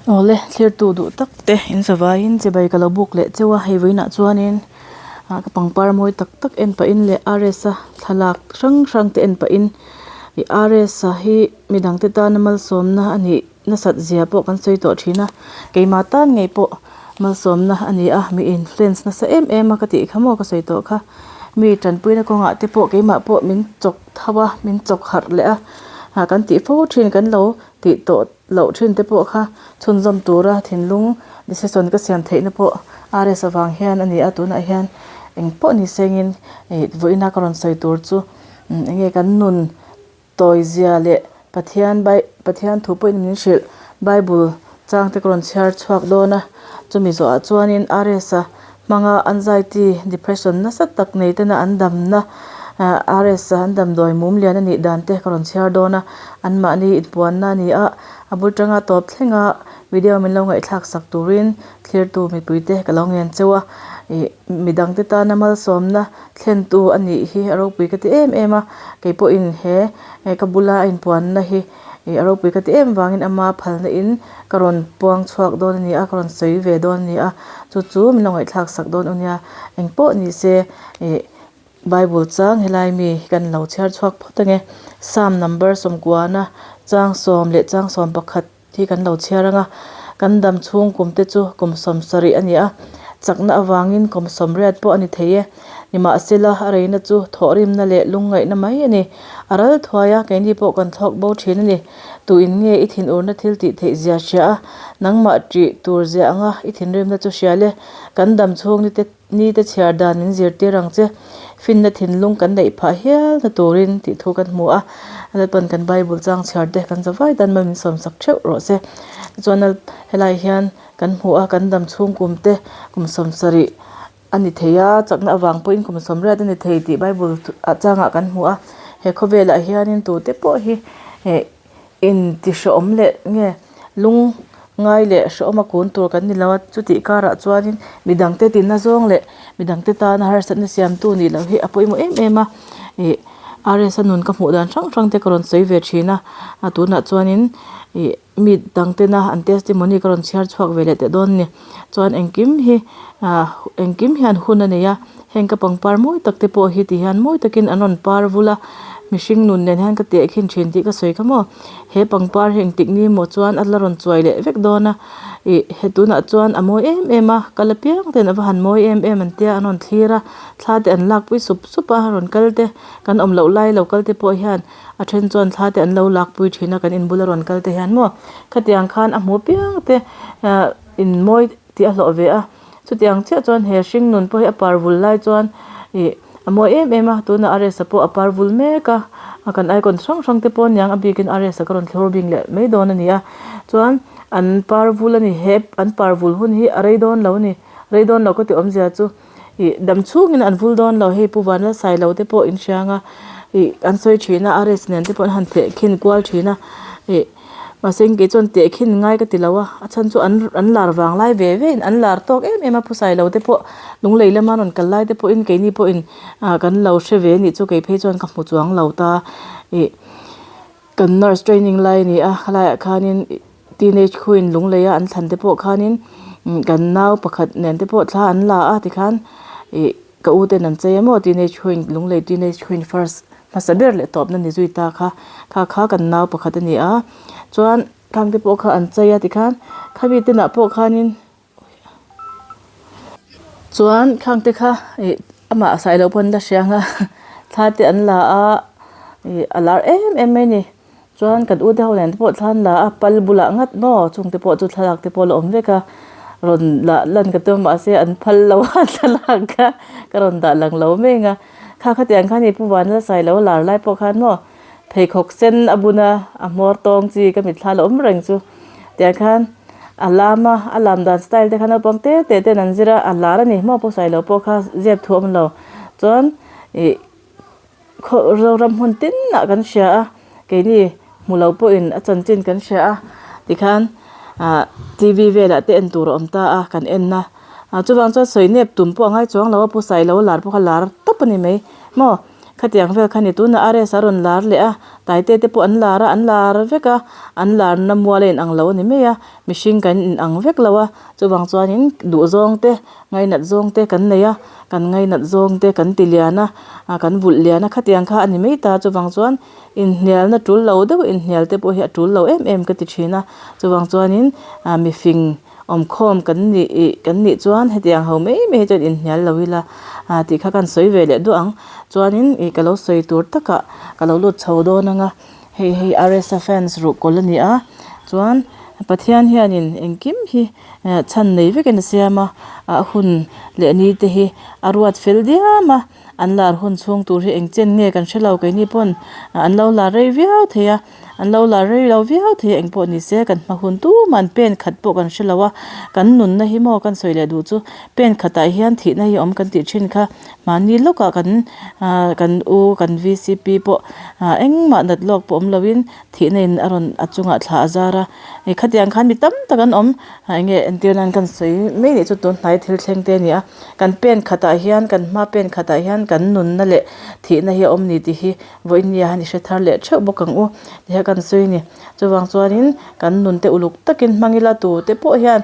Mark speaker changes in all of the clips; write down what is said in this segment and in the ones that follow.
Speaker 1: Awle thlirtu duh tak te in zavaiin chibai ka lo buk leh cheu a hei vawiinah chuanin ah ka pangpar mawi tak tak en pahin leh R S a thlalak hrang hrang te en pahin ih R S a hi midang te tana malsawmna a nih nasat zia pawh kan sawi tawh thin a keimah tan ngei pawh malsawmna a ni a mi influence nasa em em a ka tih kha maw ka sawi tawh kha mi tanpuina kawngah te pawh keimah pawh min chawk tho a min chawk harh leh a ah kan tih fo thin kan lo tih tawh loh thin te pawh kha chhunzawm tura thinlung decision ka siam theihna pawh R S avang hian a ni a tunah hian eng pawh ni sengin ih vawiina ka rawn sawi tur chu eng nge kan nun tawi zia leh Pathian bai Pathian thu pawhin min hrilh Bible chang te ka rawn chhiar chhuak dawn a chumi zawhah chuanin R S a hmanga anxiety depression nasa tak nei tena an damna ah R S a an damdawi mum lian a nih dan te ka rawn chhiar dawn a anmahni inpuanna a ni a a bul tanga tawp thlenga video min lo ngaihthlak sak turin thlirtu mipui te ka lo ngen cheu a ih midang te tana malsawmna thlentu a nih hi a ropui ka ti em em a kei pawhin he ka bula a inpuanna hi ih a ropui ka ti em vangin ama phalna in ka rawn puang chhuak dawn a ni a ka rawn sawi ve dawn a ni a chu chu min lo ngaihthlak sak dawn a nia eng pawh ni se ih bible chang helai mi kan lo chhiar chhuak phawt ange psalm number sawmkuana chang sawm leh chang sawm pakhat. Hi kan lo chhiar ang a, kan dam chhung kum te chu kum 70 a ni a, chakna avangin kum 80 pawh a ni thei e. Nimahsela, a reina chu thawhrimna leh lungngaihna mai a ni. A ral thuai a, keini pawh kan thlawk bo thin a ni. Tuin nge i thinurna thil tih theih zia hria a, nangmah ṭih tur zia anga i thinrimna chu hria le. Kan dam chhung ni te. Ni te chhiar dan min zirtir ang che. Finna thinlung kan neih phah hial na turin tih thu kan hmu a. Lalpan kan Bible chang chhiar te kan zavai tan mai min sawmsak theuh rawh se. Tichuan helai hian kan hmu a, kan dam chhung kum te kum 70 a ni thei a, chakna avang pawhin kum 80 a ni thei tih Bible changah kan hmu a. He khawvelah hianin tute pawh hi eh Inti hrehawm leh nge lung ngai leh hrehawm a kun tur kan ni lo a, chutih karah chuanin midangte tinna zawng leh midangte tana harsatna siamtu nih loh hi a pawimawh em em a, ih R S a nun ka hmuh dan hrang hrang te ka rawn sawi ve thin a, a tunah chuanin ih mi dangtena an testimony ka rawn chhiar chhuak ve leh teh dawn a ni, chuan engkim hi ah engkim hian hun a nei a. Heng ka pangpar mawi tak te pawh hi ti hian mawi takin an rawn par vul a, mihring nun nen hian ka tehkhin thin tih ka sawi kha maw. He pangpar hi engtik ni maw chuan a la rawn chuai leh vek dawn a, ih he tunah chuan a mawi em em a, kal apiang ten a va han mawi em em an tia an rawn thlir a, thla te an lakpui sup sup a, rawn kal te kan awm loh lai lo kal te pawh hian a then chuan thla te an lo lakpui thin a kan inbula rawn kal te hian maw khatiang khan a hmu apiang te ah in mawi tih a hlawh ve a. Chutiang chiah chuan he hring nun pawh hi a par vul lai chuan ih a mawi em em a, tunah a rest a pawh a par vul mek a, a kan icon hrang hrang te pawh aniang a bikin a rest a ka rawn thlawr bing leh mai dawn a ni a, chuan an par vul a ni he an par vul hun hi a rei dawn lo a ni, rei dawn lo ka ti awmzia chu ih dam chhungin an vul dawn lo hei Pu Vanlalsailo te pawh in hriang a ih an sawi thin a a rest nen te pawh an han theh khin kual thin a ih. Mahse kei chuan tehkhin ngai ka ti lo a, a chhan chu an an lar vang lai ve ve in an lar tawk em em a phusailo lo te pawh lunglei lama rawn kal lai te pawhin keini pawhin ah kan lo hre ve anih chu kei phei chuan ka hmu chuang lo ta ih kan nurse training lai a ni a khalaiah khanin teenage queen lunglei a an thlan te pawh khanin kan nau pakhat nen te pawh thla an la a tikhan ih. Ka u ten an chei a maw teenage queen lunglei teenage queen first hmasa ber leh tawpna ni zui ta kha kha kha kan nau pakhat a ni a chuan khang te pawh kha an chei a tikhan khami tenah pawh khanin chuan khang te kha ih amah a sailo pawn la hria ang a thla te an la a ih a lar em em mai a ni. Chuan kan ute ho nen te pawh thla an la a, pal bulah ngat maw chung te pawh chu thlalak te pawh a la awm vek a, rawn lah lan ka tum a mahse an phal lo a thlalak kha ka rawn dah lang lo mai ang a, kha khatiang kha ni Pu Vanlalsailo lar lai pawh khan maw pheikhawk sen a bun a, a hmawr tawng chi ka mitthla la awm reng chu tiang khan a lam a, a lam dan style te kha naupang te te ten an zir a, a lar a ni maw Pu Sailo pawh kha zep thu a awm lo chuan ih. Khaw Zoram hmun tinah kan hria a, keini hmu lo pawhin a chanchin kan hria a, tikhan ah T V velah te en tur a awm ta a kan en a, ah chuvang chuan sawi nep tum pawh a ngai chuang lo a, pu Sailo lar pawh kha lar tawp a ni mai maw? Khatiang vel kha ni tunah RS a rawn lar leh a, Taite te pawh an lar a, an lar vek a, an larna mual a inang lo a ni mai a, mihring kan inang vek lo a, chuvang chuanin duhzawng te ngainat zawng te kan nei a, kan ngainat zawng te kan ti lian a, ah kan vulh lian a khatiang kha a ni mai ta, chuvang chuan inhnialna tul lo deuh inhnial te pawh hi a tul lo em em ka ti thin a, chuvang chuanin ah mifing awmkhawm kan nih ih kan nih chuan hetiang ho mai mai hi chuan inhnial lo ila ah tih kha ka han sawi ve leh duah ang chuanin ih ka lo sawi tur takah ka lo lut chho dawn ang a hei hi R S a fans ruhkawl a ni a chuan Pathian hianin engkim hi eh chhan nei vekin a siam a a hun leh ni te hi a ruat fel diam a an lar hun chhung tur hi eng chen nge kan hre lo keini pawn an lo lar rei viau thei a. An lo la rei lo viau thei a engpawh ni se kan hma hun tumah pen khat pawh kan hre lo a, kan nunna hi maw kan sawi leh duh chu pen khatah hian thihna hi a awm kan tih thin kha mahni lawkah kan ah kan u kan vcp pawh ah engmah nat lawk pawh awm loin thihna in a rawn a chungah thla a zar a, ih khatiang khan mi tam tak an awm ah eng nge entir nan kan sawi mai nih chu tun hnai thil thleng te a ni a, kan pen khatah hian kan hma pen khatah hian kan nunna leh thihna hi a awm ni tih hi. Vawinia han i hre thar leh theuh bawk ang u ti hian kan sawi a ni. Chuvang chuanin kan nunte uluk takin hmang ila tute pawh hian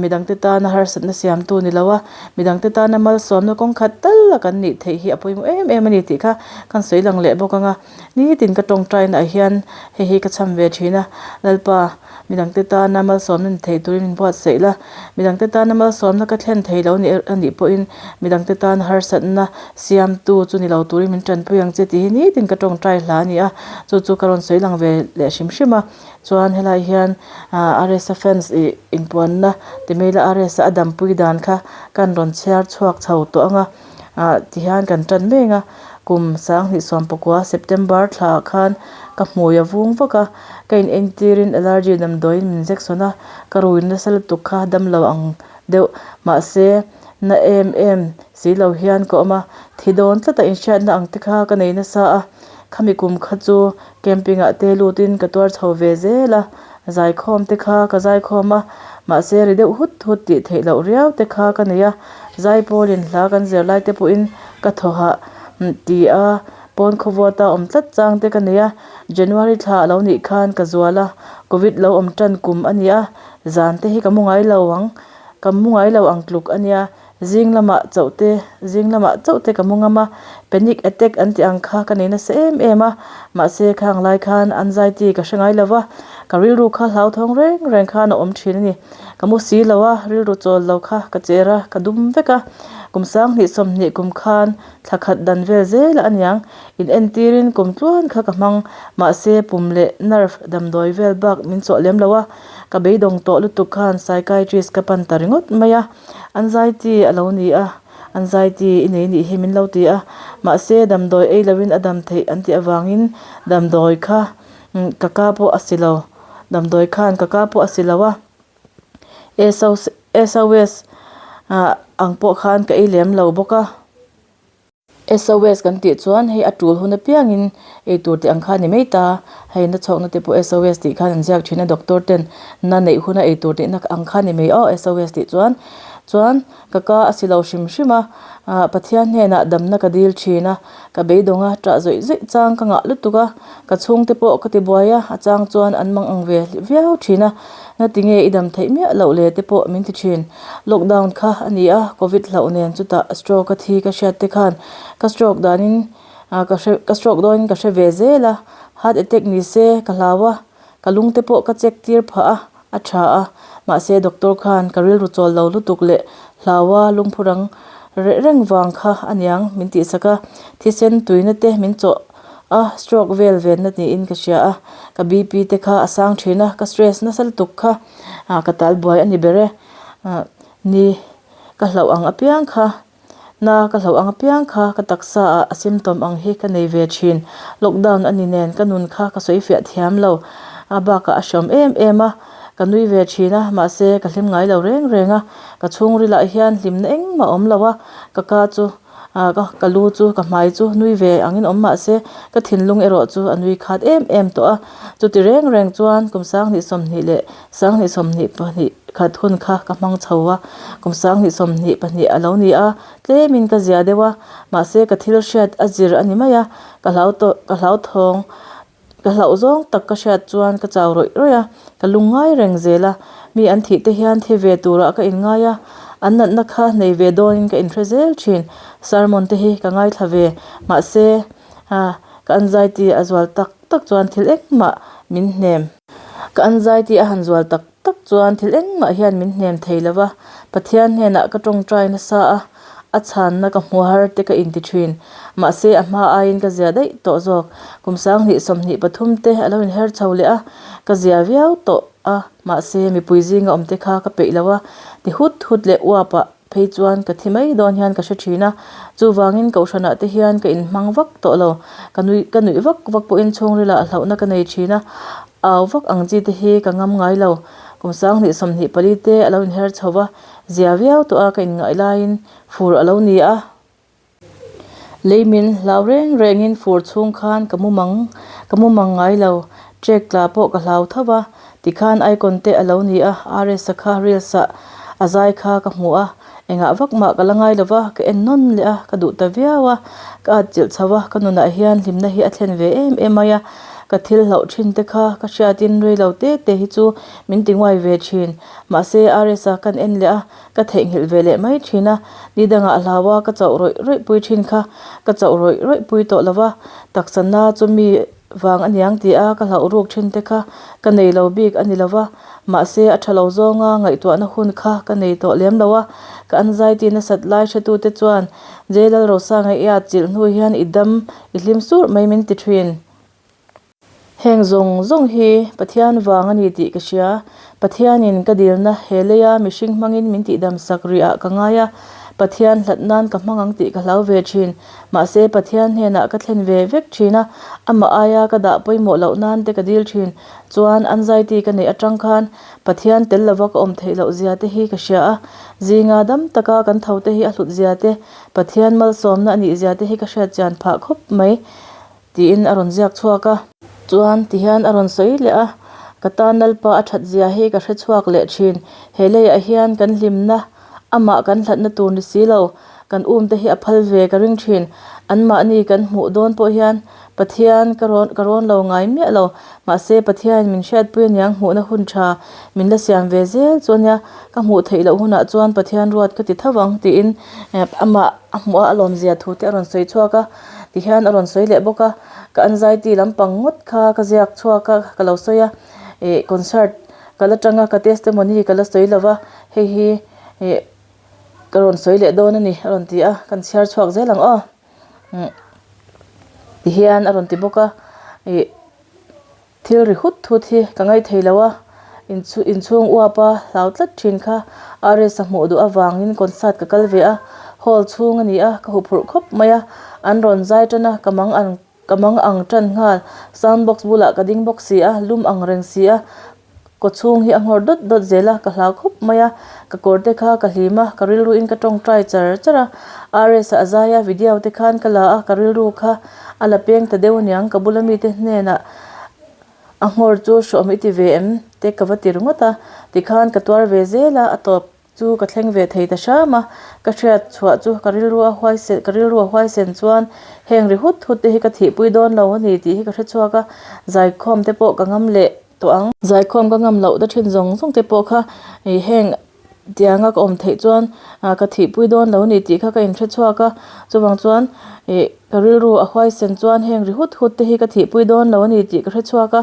Speaker 1: midangte tana harsatna siamtu ni lo a, midangte tana malsawmna kawng khat tal a kan nih theih hi a pawimawh em em a ni tih kha kan sawi lang leh bawk ang a. Nitin ka tawngtaina ah hian hei hi ka cham ve thin a, Lalpa midangte tana malsawmna ni thei turin min buatsaih la, midangte tana malsawmna ka thlen thei lo a nih pawhin midangte tana harsatna siamtu chu ni lo turin min tanpui ang che tih hi nitin ka tawngtai hla a ni a, chu chu ka rawn sawi lang ve leh hrim hrim a, chuan helai hian ah R S a fans ih inpuanna ti mai ila R S a a dampui dan kha kan rawn chhiar chhuak chho tawh ang a. ah tihian kan tan mek a kum 2019 September thla ah khan ka hmui a vung vak a ka in entir in allergy damdawiin min injection a ka rui nasa lutuk kha damlo ang deuh mahse na em em si lo hian ka awm a thi dawn tlat a inhriatna ang te kha ka nei nasa a khami kum kha chu camping ah te lut in ka tuar chho ve zel a zaikhawm te kha ka zaikhawm a mahse ri deuh hut hut tih theih loh riau te kha ka nei a zaipawlin hla kan zir lai te pawhin ka thaw hah ti a pawn khawvuata awm tlat chang te ka nei a January thla a lo nih khan ka zual a covid lo awm tan kum a ni a zan te hi ka mu ngai lo ang ka mu ngai lo ang tluk a nia. Zing lamah chauh te, zing lamah chauh te ka mu ngam a, panic attack an tih ang kha ka nei nasa em em a, mahse khang lai khan anxiety ka hre ngai lo va, ka rilru kha hlauthawng reng reng khan a awm thin a ni. Ka mu si lo a, rilru chawl lo kha ka cher a, ka dum vek a, kum 20 20 kum khan thla khat dan vel zel a aniang, in entirin kum tluan kha ka hmang, mahse pum leh nerve damdawi vel bak min chawh lem lo a, ka beidawng tawh lutuk khan psychiatrist ka pan ta ringawt mai a. Anxiety a lo ni a, anxiety i nei nih hi min lo ti a, mahse damdawi ei loin a dam theih an tih avangin damdawi kha ka ka pawh a si lo, damdawi khan ka ka pawh a si lo a, SOS ang pawh khan ka ei lem lo bawk a. SOS kan tih chuan hei a tul hun apiangin eitur tih ang kha a ni mai ta, hei na chhawkna te pawh SOS tih khan an ziak thin a doctor ten na neih huna eitur tihna ang kha a ni mai aw SOS tih chuan chuan ka ka a si lo hrim hrim a ah Pathian hnenah damna ka dil thin a ka beidawng a ṭah zawih zawih chang ka ngah lutuk a ka chhungte pawh ka ti buai a a chang chuan an mang ang ve viau thin a. Ngatinge i dam theih miah loh le te pawh min ti thin. Lockdown kha a ni a, Covid hlauh nen chutah stroke a thi ka hriat te khan ka stroke danin ka hre ka stroke dawnin ka hre ve zel a, heart attack ni se ka hlau a, ka lung te pawh ka check tir phah a, a tha a, mahse doctor khan ka rilru chawl lo lutuk leh hlau a lungphu rang reh reng vang kha a niang min tihsak a, thisen tuina te min chawh. a stroke vel venna niin ka hria a ka bp te kha a sang thin a ka stress nasa lutuk kha ah ka tal buai a ni ber e ah ni ka hlauh ang apiang kha na ka hlauh ang apiang kha ka taksa ah a symptom ang hi ka nei ve thin lockdown a ni nen ka nun kha ka sawi fiah thiam lo a bakah a hreawm em em a ka nui ve thin a mahse ka hlim ngai lo reng reng a ka chhungril ah hian hlimna engmah a awm lo a ka ka chu. Ah ka ka lu chu ka hmai chu nui ve angin awm mah se ka thinlung erawh chu a nui khat em em tawh a. Chuti reng reng chuan kum sanghnih sawmhnih leh sanghnih sawmhnih pahnih khat hun kha ka hmang chho a. Kum sanghnih sawmhnih pahnih a lo ni a, tlemin ka zia deuh a, mahse ka thil hriat a zir a ni mai a, ka hlau tawh ka hlauthawng Ka hlauh zawng tak ka hriat chuan ka chau rawih rawih a, ka lung ngai reng zel a. Mi an thih te hian thi ve turah ka inngai a, an natna kha nei ve dawnin ka inhre zel thin. Sermon te hi ka ngaithla ve, mahse ka anxiety a zual tak tak chuan thil engmah min hnem. Ka anxiety a han zual tak tak chuan thil engmah hian min hnem thei lo va, Pathian hnenah ka tawngtai nasa a, a chhanna ka hmu har te ka inti thin. Mahse a hma aiin ka zia daih tawh zawk. Kum 20 23 te a lo inher chho leh a, ka zia viau tawh a, mahse mipui zinga awm te kha ka peih lo a, ti hut hut leh uap ah phei chuan ka thi mai dawn hian ka hre thin a, chuvangin kohhranah te hian ka inhmang vak tawh lo, ka nui ka nuih vak vak pawhin chhungrilah hlauhna ka nei thin a, au vak ang chi te hi ka ngam ngai lo. Kum 20 24 te a lo inher chho va, zia viau tawh a ka inngaih laiin fur a lo ni a. Lei min hlau reng rengin fur chhung khan ka mu mang ka mu mang ngai lo. Trek tla pawh ka hlau tho va. Tikhan icon te a lo ni a, RS-a kha reels ah a zai kha ka hmu a. Engah vak mah ka la ngai lo va, ka en nawn leh a, ka duh ta viau a. Ka atchilh chho a, ka nunah hian hlimna hi a thlen ve em em mai a. Ka thil hlauh thin te kha ka hriatin rei lo te te hi chu min ti nguai ve thin. Mahse RS-a kan en leh a, Ka theihnghilh ve leh mai thin a, ni dangah hlau a ka chauh rawih rawih pui thin kha ka chauh rawih rawih pui tawh lo va, taksa na chu mi vang a niang ti a ka hlauh ruk thin te kha ka nei lo bik a ni lo va, mahse a tha lo zawnga ngaihtuahna hun kha ka nei tawh lem lo a, ka anxiety nasat lai hretu te chuan Jailalrosanga i at chilh hnu hian i dam i hlim surh mai min ti thin. Heng zawng zawng hi Pathian vang a ni tih ka hria. Pathianin ka dilna he leia mihring hmangin min tihdam sak rih ah ka ngai a, Pathian hlat nan ka hmang ang tih ka hlau ve thin. Mahse Pathian hnenah ka thlen ve vek thin a, amah aia ka dah pawimawh loh nan te ka dil thin. Chuan anxiety ka neih atang khan Pathian tel lova ka awm theih loh zia te hi ka hria a, zinga dam taka kan tho te hi a hlut zia te, Pathian malsawmna a nih zia te hi ka hriatchian phah khawp mai. Tiin a rawn ziak chhuak a. Chuan tihian a rawn sawi leh a, Ka tan Lalpa a that zia hi ka hre chhuak leh thin. He leiah hian kan hlimna, amah kan hlatna tur ni si lo, kan um te hi a phal ve ka ring thin. Anmahni kan hmuh dawn pawh hian Pathian ka rawn ka rawn lo ngai miah lo. Mahse Pathianin min hriatpui aniang hmuhna hun tha min la siam ve zel chu ania, ka hmuh theih loh hunah chuan Pathian ruat ka ti tho ang tiin amah a hmuh a a lawmzia thu te a rawn sawi chhuak a. Tihian a rawn sawi leh bawk a, ka anxiety lampang ngawt kha ka ziak chhuak a, ka lo sawi a, ih concert ka la tang a, ka testimony ka la sawi lo va, hei hi ih ka rawn sawi leh dawn a ni a rawn ti a, kan chhiar chhuak zel ang aw. Umm tihian a rawn ti bawk a, ih. Thil ri hut hut hi ka ngaithei lo a, inchhung uap a hlau tlat thin kha RS a hmuh duh avangin concert ka kal ve a, hall chhung a ni a, ka huphurh khawp mai a, an rawn zai tan a, ka mang ang ka mang ang tan nghal, sound box bulah ka ding bawk si a, lum ang reng si a, kaw chhung hi a nghawr dawt dawt zel a, ka hlau khawp mai a, ka kawr te kha ka hlim a, ka rilru in ka tawngtai char char a, RS a zai a, video te khan ka la a, ka rilru kha A la peng ta deuh aniang ka bula mite hnenah a nghawr chu hrawm i ti ve em te ka va ti ringawt a, tikhan ka tuar ve zel a, a tawp chu ka thleng ve thei ta hram a, ka hriat chhuah chu ka rilru a huaisen ka rilru a huaisen chuan heng ri hut hut te hi ka thihpui dawn lo a ni tih hi ka hre chhuak a, zaikhawm te pawh ka ngam leh tawh ang. Zaikhawm ka ngam loh ta thin zawng zawng te pawh kha heng tianga ka awm theih chuan ka thihpui dawn lo ni tih kha ka inhre chhuak a, chuvang chuan ih ka rilru a huaisen chuan heng ri hut hut te hi ka thihpui dawn lo a ni tih ka hre chhuak a,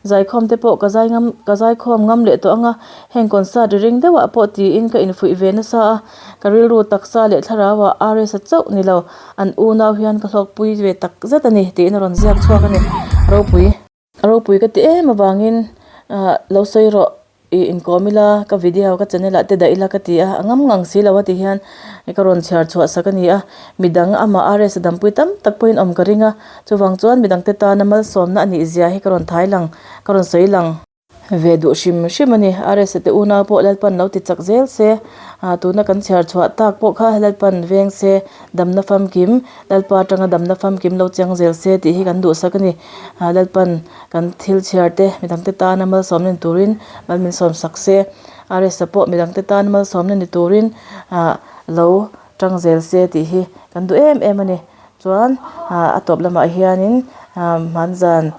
Speaker 1: zaikhawm te pawh ka zai ngam ka zaikhawm ngam leh tawh ang a, heng concert ri ring deuhah pawh tiin ka infuih ve nasa a, ka rilru taksa leh thlarauah RS-a chauh ni lo, an unau hian ka hlawkpui ve tak zet a ni tiin a rawn ziak chhuak a ni ropui. A ropui ka ti em avangin ah lo sawi rawh ih inkawm ila ka video ka channel ah te dah ila ka ti a a ngam ngang si lo a ti hian ka rawn chhiar chhuah sak a ni a midang amah RS a dampui tam tak pawhin awm ka ring a chuvang chuan midang te tana malsawmna a nih zia hi ka rawn thai lang ka rawn sawi lang. Ve duh hrim hrim a ni. RSA te unau pawh Lalpan lo ti chak zel se, ah tuna kan chhiar chhuah tak pawh kha Lalpan veng se, damna famkim, Lalpa atanga damna famkim lo cheng zel se tih hi kan duhsak a ni. Ah Lalpan kan thil chhiar te midangte tana malsawmna ni turin mal min sawmsak se, RSA pawh midangte tana malsawmna ni turin ah lo tang zel se tih hi kan duh em em a ni. Chuan ah a tawp lamah hianin ah hmanzan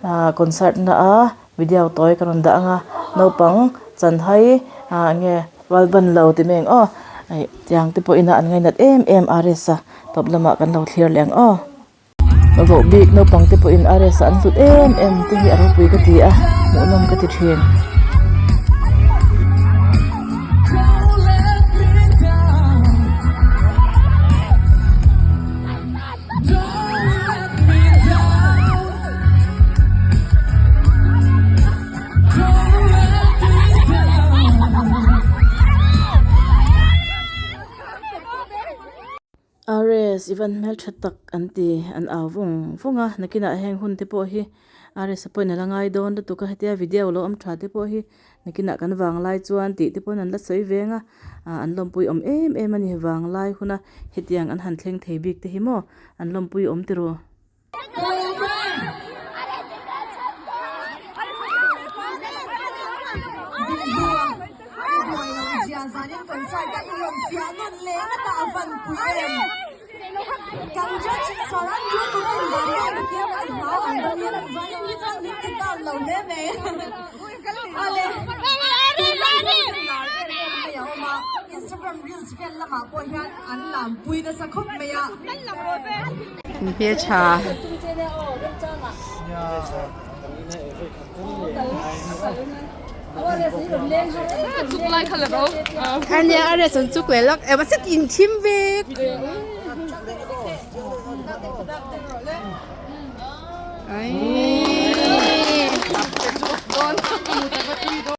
Speaker 1: ah concert na a video tawi ka rawn dah ang a naupang chanhai ah enge rualban lo ti mai ang aw ih tiang te pawh ina an ngainat em em RS a tawp lamah kan lo thlir leh ang aw. Vohbik naupang te pawhin RS a an hlut em em te hi a ropui ka ti a hmuhnawm ka ti thin. RS i van hmeltha tak an ti an au vung vung a nakinah heng hun te pawh hi RS a pawhin a la ngai dawn lutuk a hetia video lo awm tha te pawh hi nakinah kan vanglai chuan tih te pawn an la sawi veng a ah an lawmpui awm em em a ni vanglai huna hetiang an han thleng thei bik te hi maw an lawmpui awm tiraw.
Speaker 2: Hmeltha. Ania a restaurant chu kuai lawk em a set in thim vek. Ai.